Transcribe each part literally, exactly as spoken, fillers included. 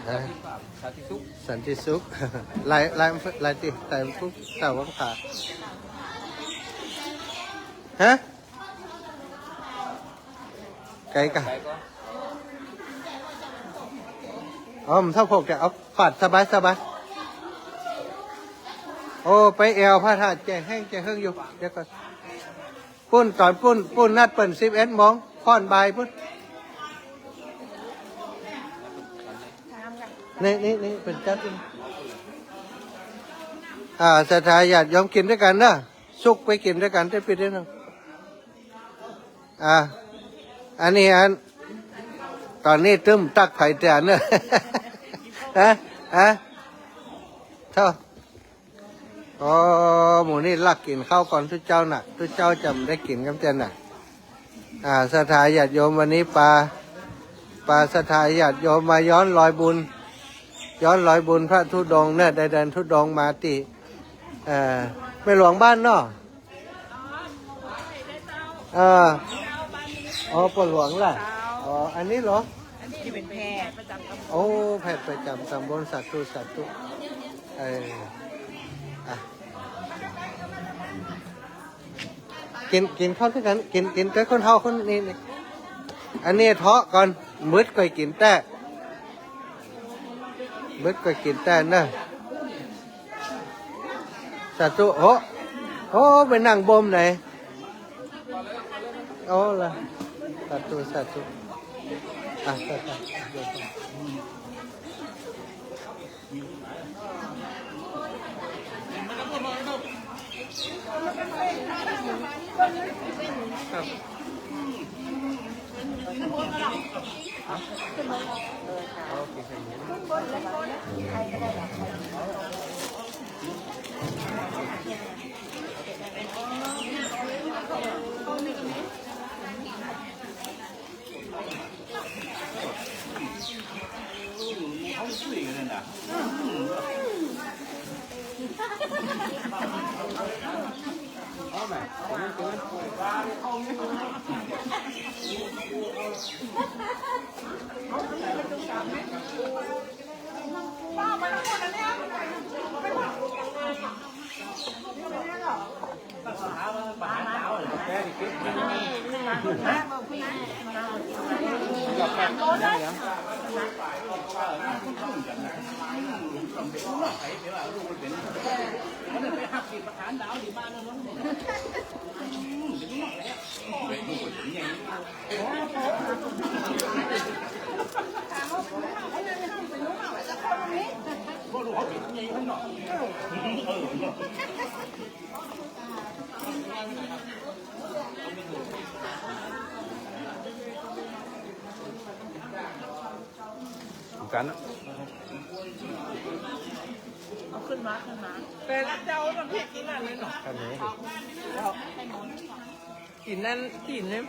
สันติสุข สันติสุข หลาย หลาย หลายตี้ แต่ปุ๊บ แต่วังผา ฮะ ไกลก่ะ อ๋อ มันเท่าพวกแก เอาปาดสบายสบาย โอ้ ไปแอ่วพระธาตุแจ้งแห้งแจ้งเฮิงอยู่ เดี๋ยวก่อน ปุ้น ต๋อนปุ้น ปุ้นนัดเปิ้นสิบเอ็ดโมง ค่อนบ่ายปุ้น นี่ นี่ นี่ เปิ้นจัดปุ้น อ่า ศรัทธาญาติโยมกิ๋นตวยกั๋นเนาะ สุกไปกิ๋นตวยกั๋น ได้ปิดได้เนาะ อ่า อันนี้อัน ต๋อนนี้ตึ้มตักไผเตียเนาะ ฮะ ฮะ เท่า อ๋อ หมู่นี้ลักกิ๋นข้าวก่อนตุ๊เจ้าน่ะ ตุ๊เจ้าจ๋ำได้กิ๋นกำเตียนน่ะ อ่า ศรัทธาญาติโยมวันนี้ปา ปาศรัทธาญาติโยมมาย้อนรอยบุญ ย้อนรอยบุญพระธุดงค์เนาะ ได้เดินธุดงค์มาตี้ เอ่อ แม่หลวงบ้านเนาะ เออ อ๋อ ป้อหลวงล่ะ อ๋อ อันนี้เหรอ อันนี้เป๋นแพทย์ประจ๋ำตำบล โอ้ แพทย์ประจ๋ำตำบล สาธุ สาธุ เออ อ่ะ กิ๋น กิ๋นข้าวตวยกั๋น กิ๋น กิ๋นตวยคนเฒ่าคนนี้นี่ อันนี้เทาะก่อน มืดก่อยกิ๋นแต๊ มืดก่อยกิ๋นแต๊เนาะ สาธุ โอ้ โอ้ ไปนั่งบ่มไหน โอ้ละ สาธุ สาธุ อ่ะ สาธุ ครับ กันนะ เอาขึ้นมา ขึ้นมา แต่ละเจ้าน้ำพริกกิ๋นอันนั้นเนาะ อันนี้ กิ๋นนั่น กิ๋นนี่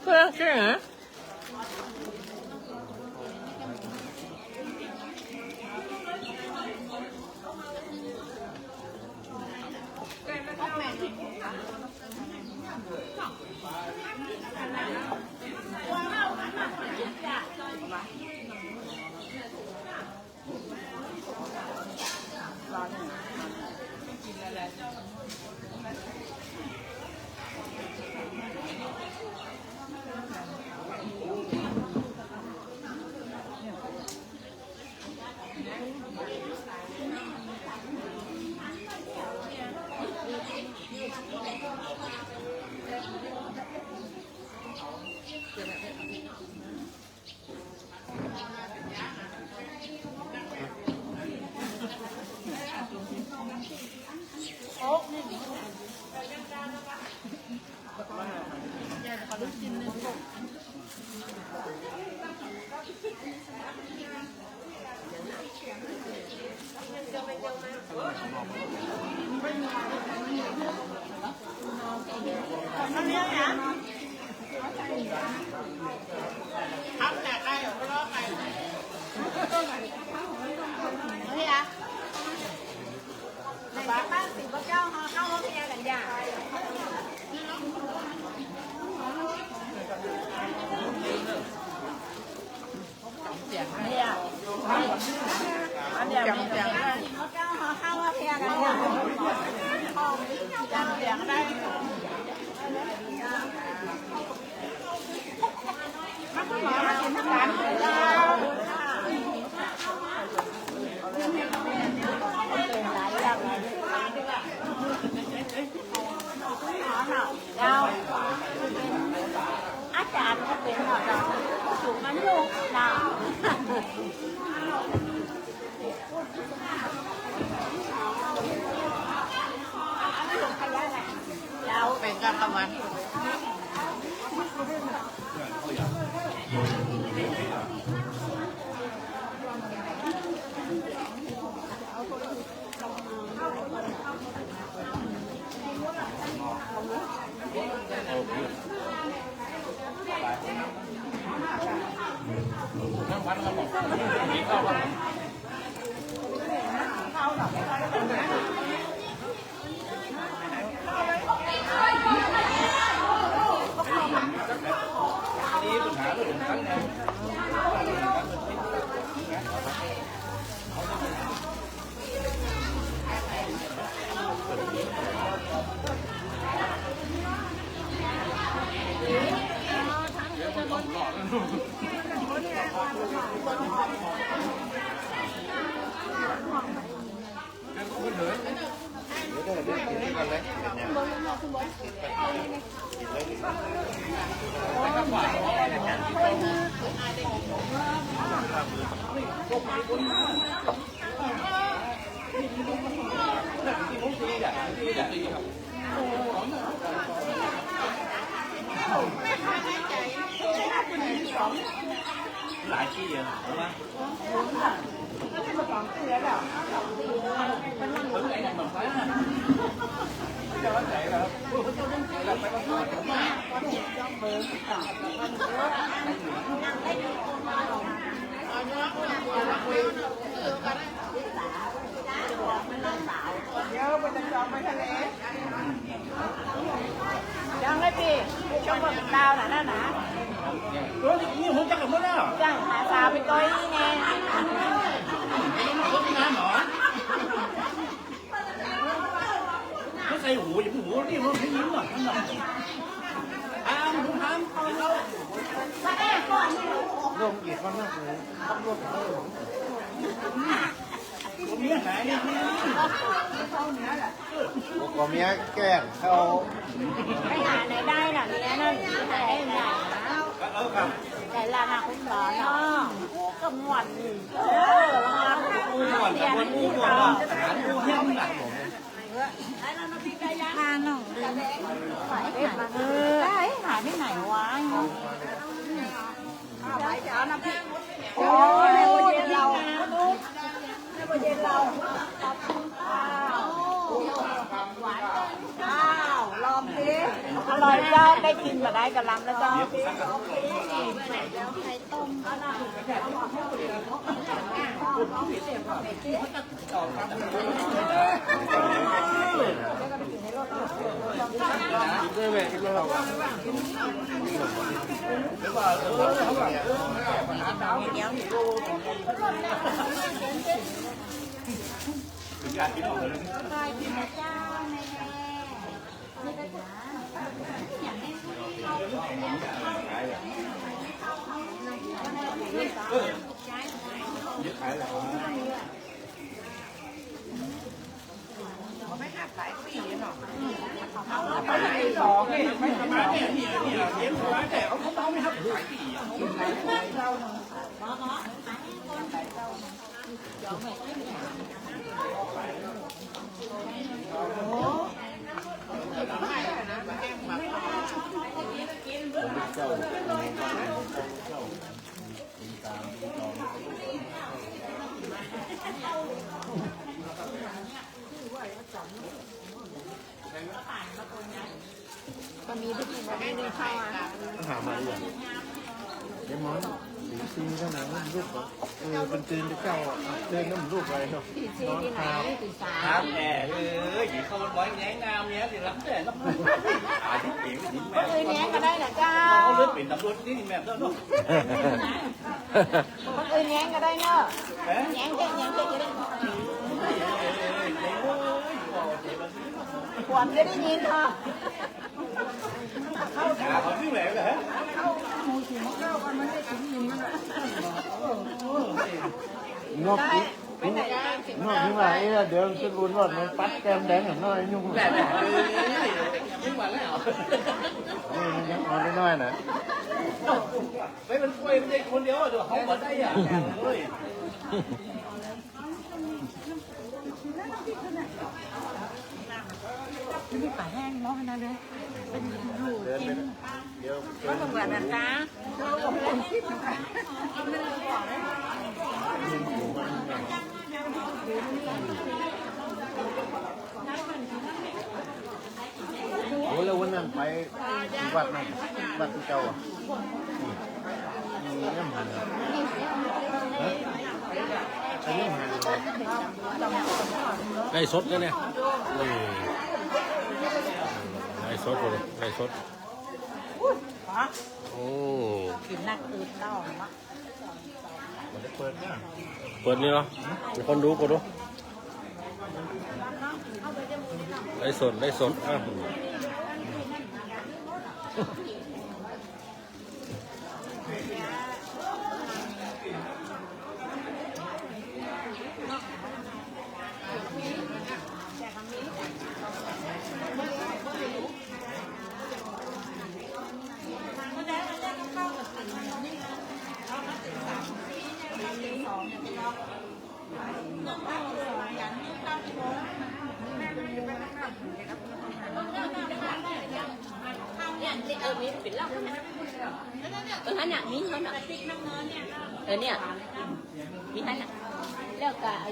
เพื่อนกิ๋นนะ เสียงอะไรอ่ะ เจ้า อาจ๋ารย์ก็เป๋นเนาะเจ้า สูงอายุเนาะ เป๋นกลางวัน หลายตี้อะ ผมว่า เดี๋ยวไปจะจองไปทะเล ยังเลยพี่ ชมว่าเป๋นลาวน่ะ นั่นน่ะ เออ นี่ผมจักกันหมดแล้ว จ้างหาสาวไปก้อยนี่แน่ คนงานเหรอ ไม่ใส่หู อย่าไปหู นี่มันไม่ยิ้มอ่ะ อ่า ผมถาม ลงอีกคนนะ ผมเนี่ยหายเนี่ย ผมก็เมียแกล้งเขา ไปหาไหนได้น่ะ เมียนั่น หาได้ไหนนะ เออครับ แต่ละหาคุณหมอเนาะ กูกำหวันนี่ เออ หาคุณหมอ หาคุณหมอ หาคุณหมอ พาน้องเดิน เออ ได้ หาที่ไหนวะ โอ้ย แม่บัวเย็นเรา แม่บัวเย็นเรา อ้าว ลองสิ อร่อยเจ้า ได้กินมาได้กะลำแล้วเจ้า โอเค เดี๋ยวไข่ต้ม ก็มีได้กิน ก็มีได้เข้าอ่ะ อาหารมาเรียน เดี๋ยวมัน ตีนขนาดนั้นลูกเหรอ เออ เป็นตีนเจ้าอ่ะ เดินน้ำลูกไปเนาะ นอนคา ครับ แหม เออ หญิงเข้ามาบ่อยแง้งงามเนี่ยสิ รับแต่ละ หาที่เปลี่ยนหญิงแม่ คนอื่นแง้งก็ได้นะเจ้า เอาเลือดเป็นตำรวจนี่แม่เนาะ คนอื่นแง้งก็ได้เนาะ แง้งเถอะ แง้งเถอะ จะได้ ขวัญจะได้ยินเนาะ นก ไปไหนได้ นกนี่ว่า เอ๊ะ เดี๋ยวมันจะรุนรอด มันปัดแก้มแดงอย่างน้อยยุ่ง แหละ แหละ เออ นี่มาแล้ว นี่มันยังอ่อนน้อยๆ นะ เฮ้ย มันป่วย มันเด็กคนเดียวอะ เดี๋ยวเขามาได้อะ เฮ้ย มีปลาแห้งเนาะนะเด้อ เป็นอยู่กิน ก็เหมือนกันจ้า โอ้ แล้ววันนั้นไปที่วัดนั่น วัดที่เก่าอ่ะ อืม อืม ยังหัน ฮะ ยังหัน ไลฟ์สดนะเนี่ย อืม ไลฟ์สดเลย ไลฟ์สด โอ้ กินนักอื่นเล่าเนาะ เปิดนี่เหรอ มีคนดู กดดู ไลฟ์สด ไลฟ์สด อ่ะ เออ มีเท่านั้นน่ะ เออ เนี่ย มีเท่านั้นน่ะ แล้วก็ไอ้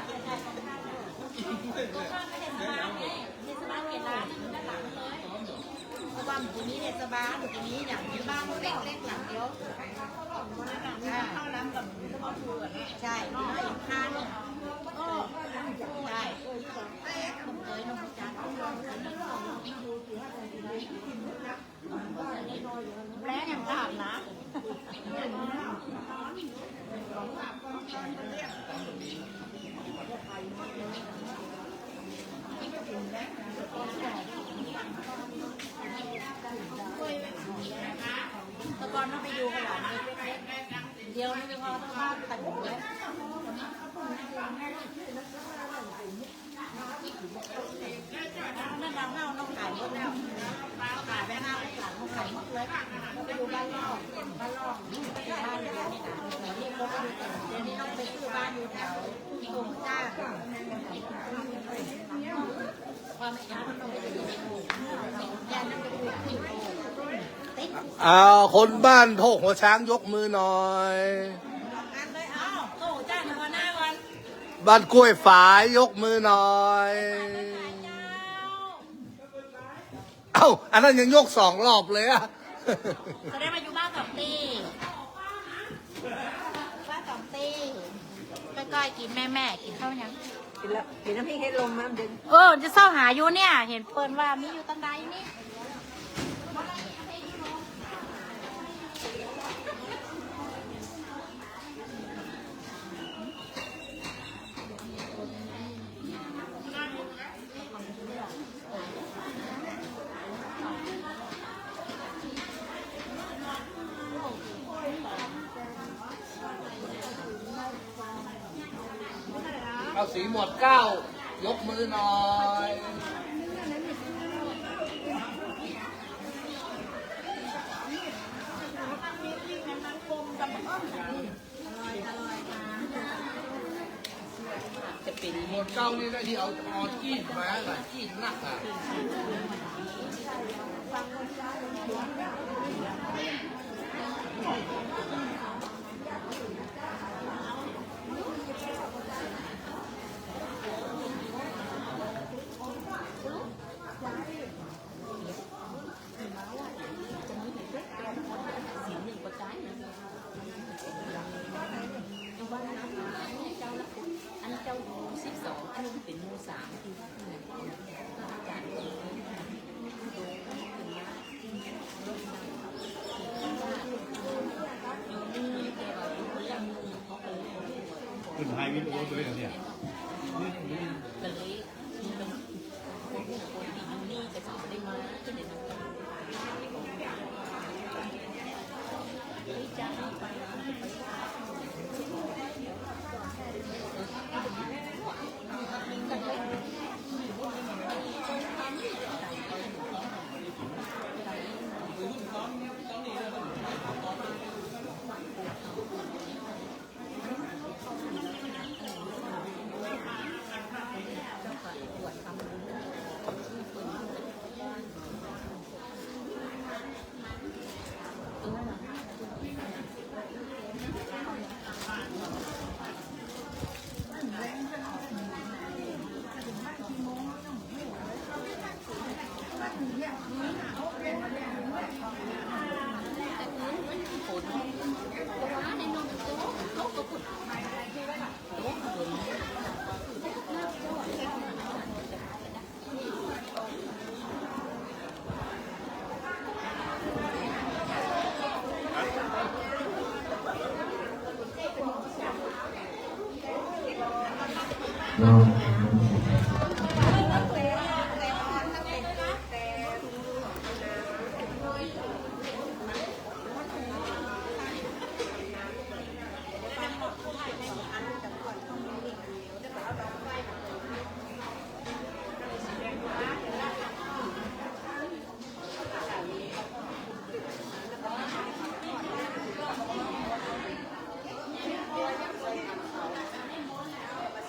เทศบาลเขตร้านอยู่ด้านหลังเลย เพราะว่ามันจะมีเทศบาล มันจะมีอย่างนี้บ้านเล็กๆ หลังเดียว อ่า ใช่ ข้าง ใช่ ผมเคยลงจาน แปลงอย่างต่างนะ แต่ก่อนเราไปอยู่กันหลังเดียว ไม่พอต้องบ้านแต่งเลย นั่นเราเอานกขายหมดแล้ว ขายไปห้าหลัง ขายหมดเลย ไปอยู่บ้านนอก บ้านนอก บ้านนอก เดี๋ยวนี้นกไปซื้อบ้านอยู่แถวทุ่งจ้าง เอา คนบ้านโคกหัวช้างยกมือหน่อย บ้านกล้วยฝายยกมือหน่อย เอ้า อันนั้นยังยกสองรอบเลยอะ แสดงว่าอยู่บ้านสองตี้ บ้านสองตี้ ก้อยๆ กิ๋น แม่ๆ กิ๋นข้าวยัง กิ๋นแล้ว กิ๋นน้ำพริกเห็ดลมมา มันเย็น เออ จะเซ้าหาอยู่เนี่ย หันเปิ้นว่ามีอยู่ตังใดนี่ เอาสีหมวดเก้า ยกมือหน่อย จะเป๋น หมวดเก้านี่นะ ตี้เอา เอาจี้มา หลายจี้นักอะ อันเจ้าหมู่สิบสอง อันนี้เป๋นหมู่สาม ขึ้นไฮวิดีโอเลยเนี่ย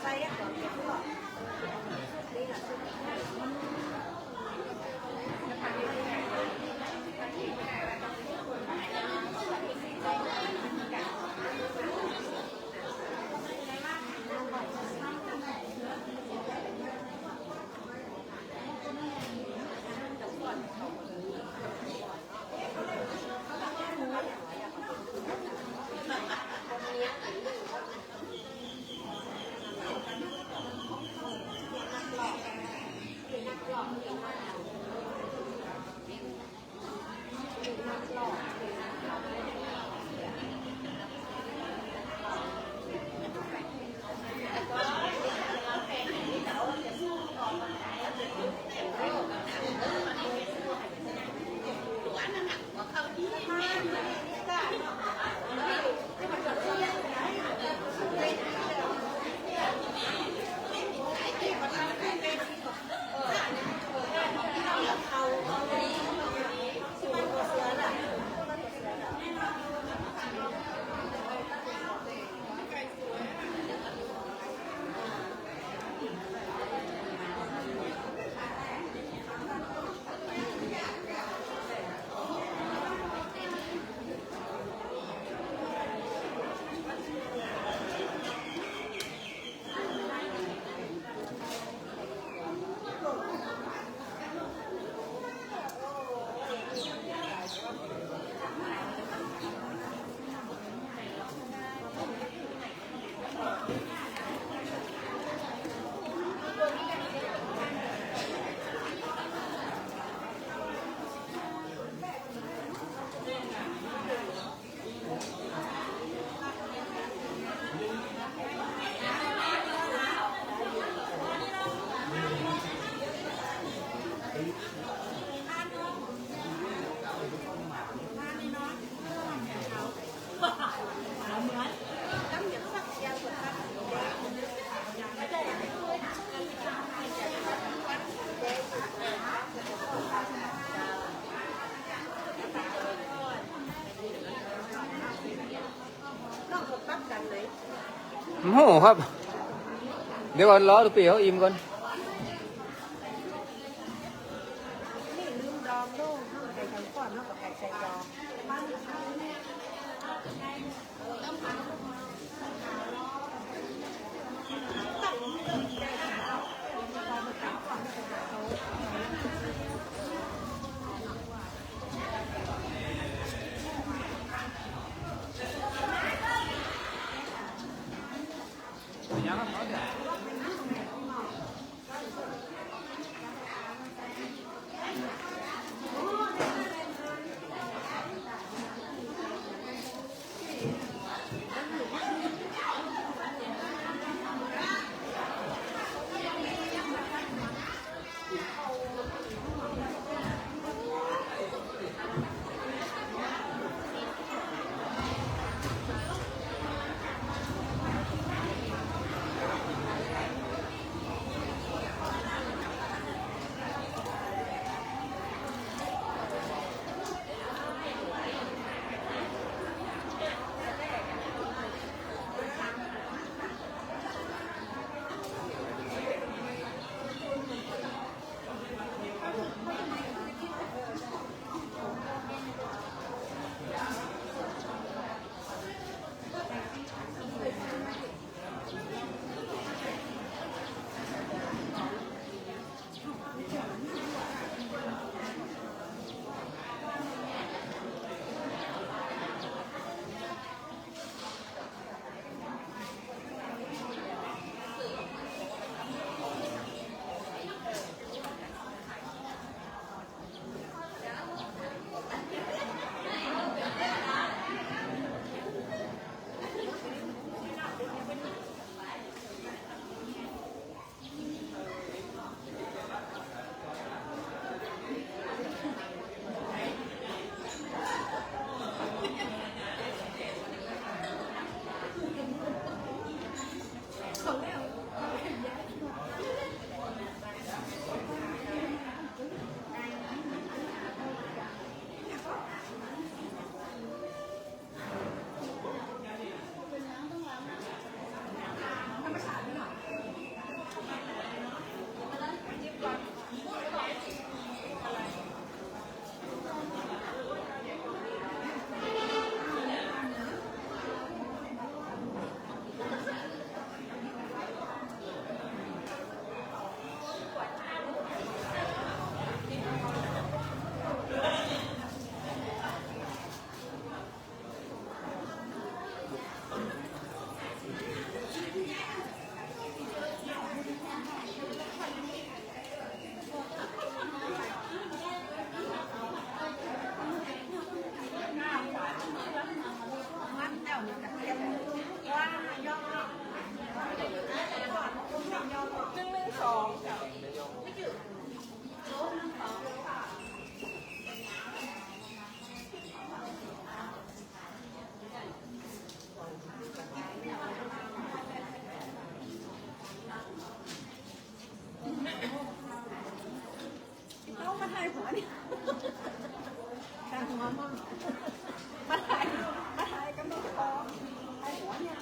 ใส่ก่อนเก็บก่อน โอ้โหครับ เดี๋ยวก่อน รอลูกปี้เขาอิ่มก่อน นี่ลืมดองลูก เอาไก่ใส่ก่อน เอาไก่ใส่ดองเอามาถ่ายหัวนี่ ถ่ายหัวมั่ง มาถ่าย มาถ่ายกันไม่พอ ถ่ายหัวเนี่ย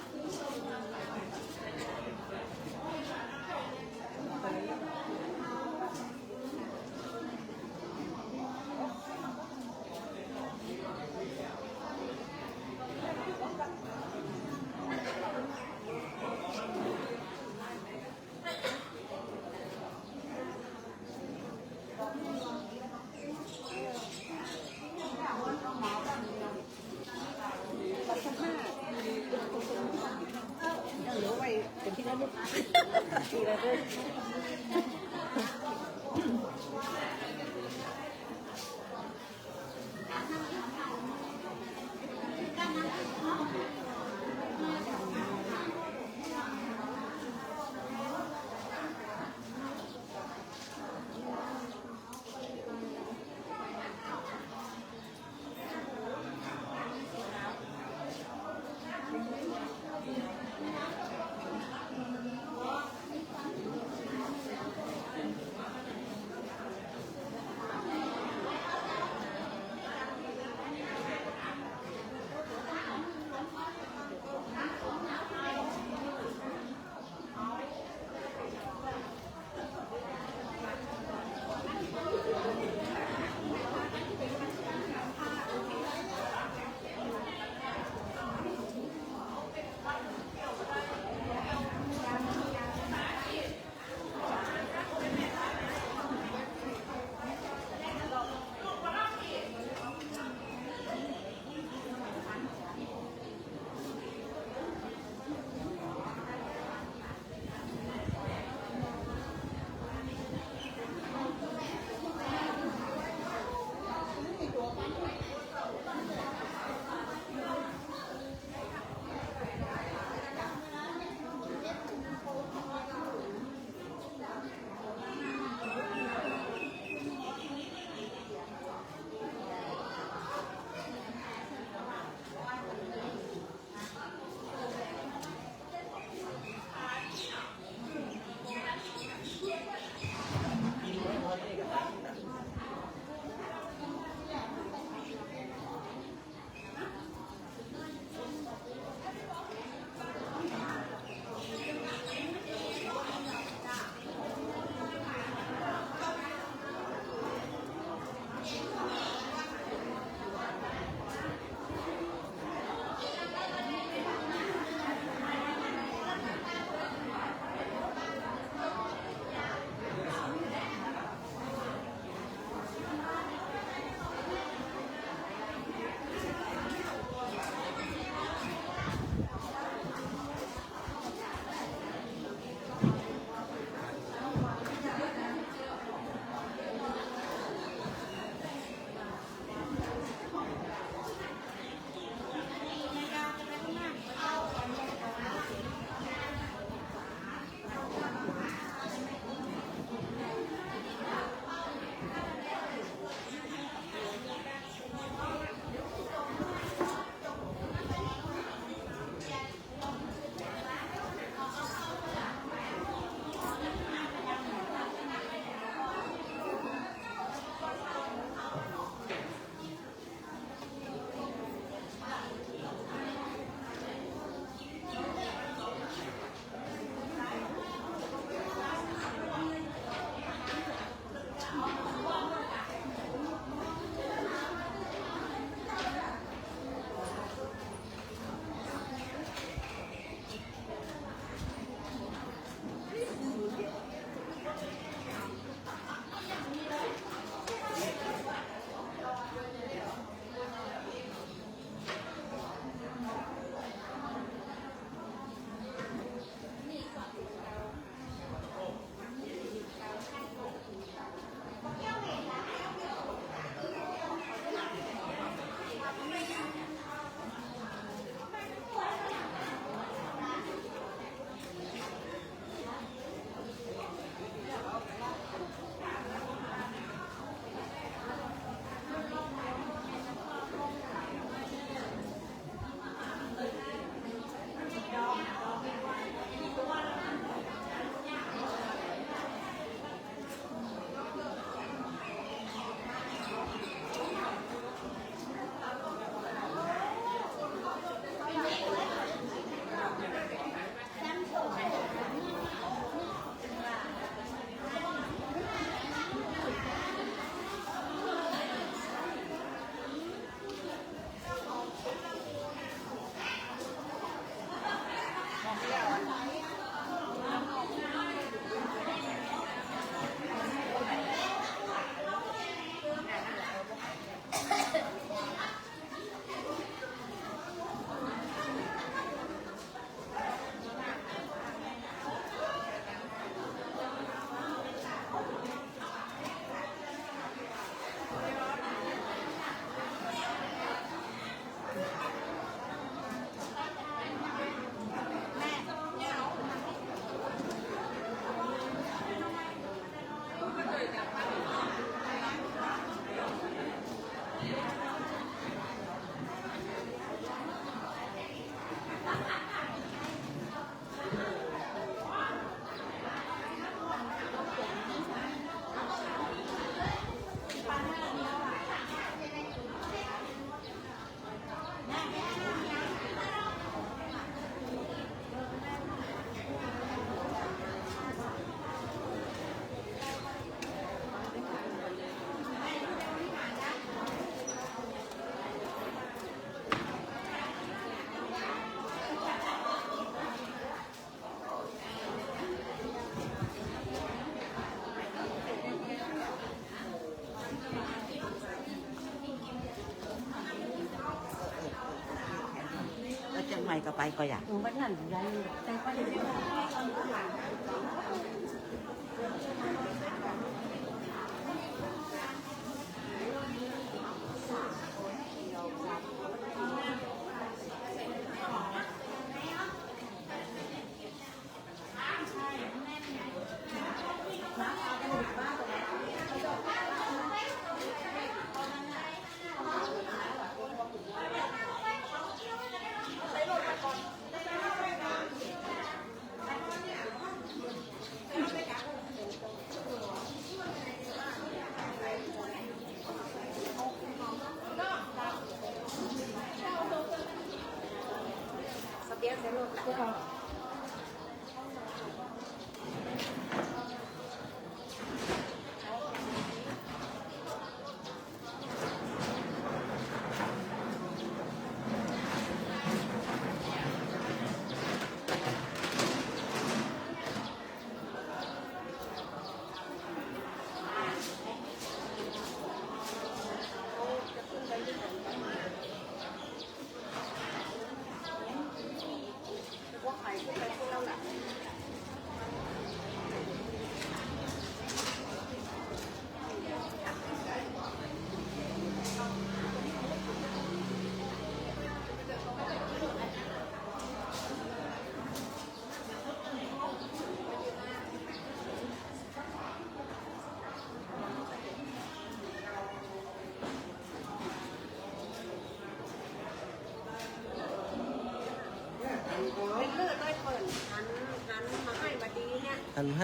ก็ไปก็อยาก หัน หันมาหื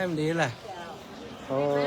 ้อมันดีแหละ โอ้